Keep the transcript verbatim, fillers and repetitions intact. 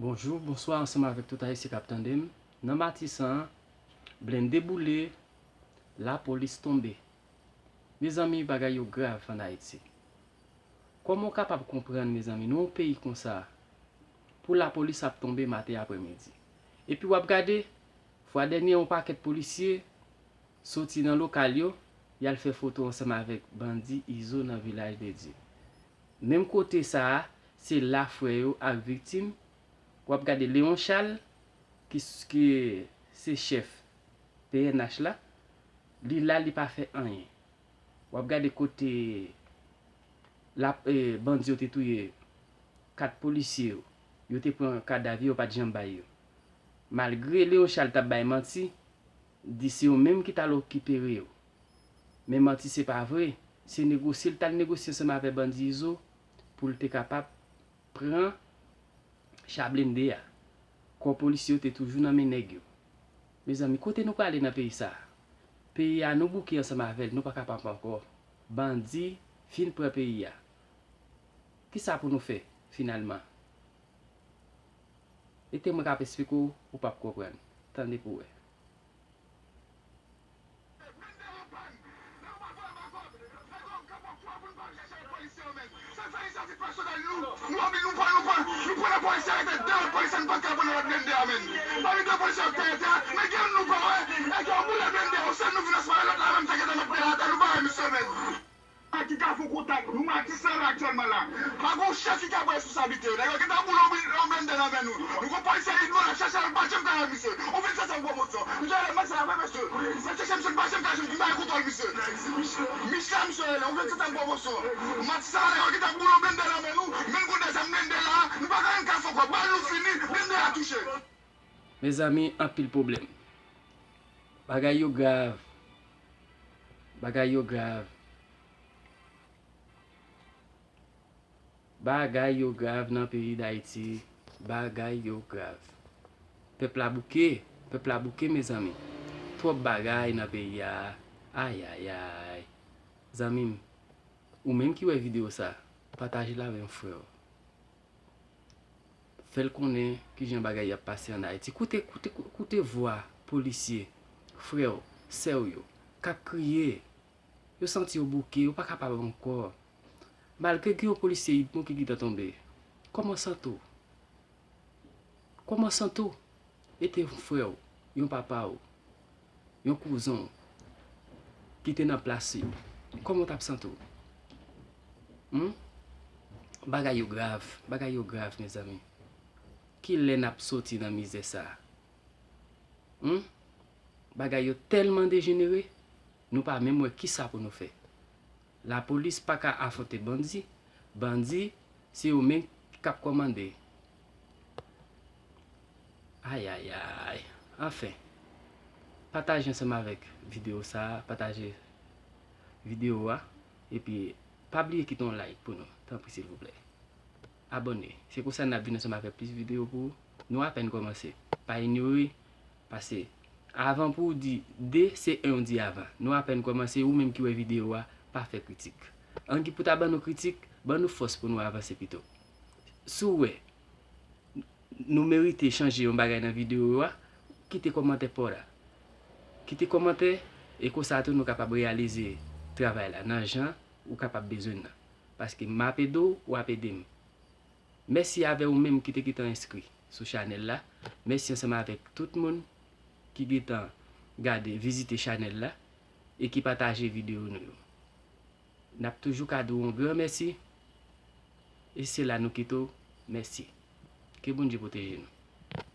Bonjou, bonswa ansanm avèk tout Ayisyen k ap tande m. Nan Matisan an, blende boule, lapolis tonbe. Mezanmi, bagay yo grav ann Ayiti. Kòman w kapab konprann, mezanmi, nan yon peyi konsa, pou lapolis ap tonbe maten aprèmidi? Epi w ap gade, fwa dènye, yon pakèt polisye soti nan lokal yo, y al fè foto ansanm avèk bandi Izo nan Vilaj de Dye. Menm kote sa a, se la frè yo ak viktim, w ap gade Leon Charles, ki, ki se chèf P N H la, li la, li pa fè anyen. W ap gade kote la, eh, bandi yo te touye kat polisye yo, yo te pran kadav yo, yo pa t janm bay yo. Malgre Leon Charles t ap bay manti, di se yo menm ki t al okipere yo. Men manti se pa vre. Se negosye l t al negosye ansanm avèk bandi Izo pou l te kapab pran cha blende a. Kò polisye yo te toujou nan men nèg yo. Mezanmi, kote nou prale nan peyi sa a? Peyi a, nou bouke ansanm avè l, nou pa kapab ankò. Bandi fin pran peyi a. Kisa pou nou fè, finalman? E te mwen k ap esplike w, ou p ap konprann. Tande pou w wè. A ki ka fè w kontak nou, Matisan la aktyèlman la. Pa gon chèf ki ka pran responsablite yo. Nèg yo gentan boule yon bl-, yon blende nan men nou. Nou gon polisye Idmo la chache al pa janm ka wè misye. Ou vin chache yon pwomosyon. Misye ale Matisan la vre, mesye. Al chache misye, nou pa janm ka jwenn, nou pa gen kontwòl misye. Michan misye rele, ou vin chache yon pwomosyon. Matisan la, nèg yo gentan boule yon blende nan men nou. Men nou gon de zam blende la, nou pa ka menm ka fè ankò. Bal nou fini, blende a touche. Mezanmi, anpil pwoblèm. Bagay yo grav. Bagay yo grav. Bagay yo grav nan peyi Dayiti. Bagay yo grav. Pèp la bouke. Pèp la bouke, mezanmi. Twòp bagay nan peyi a. Ayayay. Zanmi m, ou menm ki wè videyo sa, pataje l avè yon frè w. Fè l konnen kijan bagay y ap pase ann Ayiti. Koute, koute, koute vwa polisye, frè w, sè w yo, k ap kriye. Yo santi yo bouke, yo pa kapab ankò. Malgre gen yon polisye Idmo ki gentan tonbe, kòman w santi w? Kòman w santi w? E te yon frè w, yon papa w, yon kouzen w ki te nan plas yo, kòman w t ap santi w? Hmm? Bagay yo grav, bagay yo grav, mezanmi. Kilè n ap soti nan mizè sa a? Hmm? Bagay yo tèlman dejenere, nou pa menm wè kisa pou nou fè. Lapolis pa ka afwonte bandi, bandi, se yo menm k ap kòmande. Ayayay. Anfen, pataje ansanm avèk videyo sa a, pataje videyo a, epi pa bliye kite yon like pou nou, tanpri silvouplè. Abòne. Se konsa n ap vin ansanm avèk plis videyo pou ou. Nou apèn kòmanse. Pa inyore, pase avan pou w di de, se en w di avan. Nou apèn kòmanse, ou menm ki wè videyo a, pa fè kritik. Ann ki pou ta ban nou kritik, ban nou fòs pou nou avanse pito. Si w wè nou merite chanje yon bagay nan videyo a, kite kòmantè pa w la. Kite kòmantè, e konsa tou nou kapab reyalize travay la nan jan ou kapab bezwen l nan. Paske m ap ede w, w ap ede m. Mèsi avè ou menm ki te gentan enskri sou chanèl la. Mèsi ansanm avèk tout moun ki gentan gade, vizite chanèl la e ki pataje videyo nou yo. N ap toujou ka di w yon gran mèsi. E se la nou kite w. Mèsi. Ke Bondye pwoteje nou.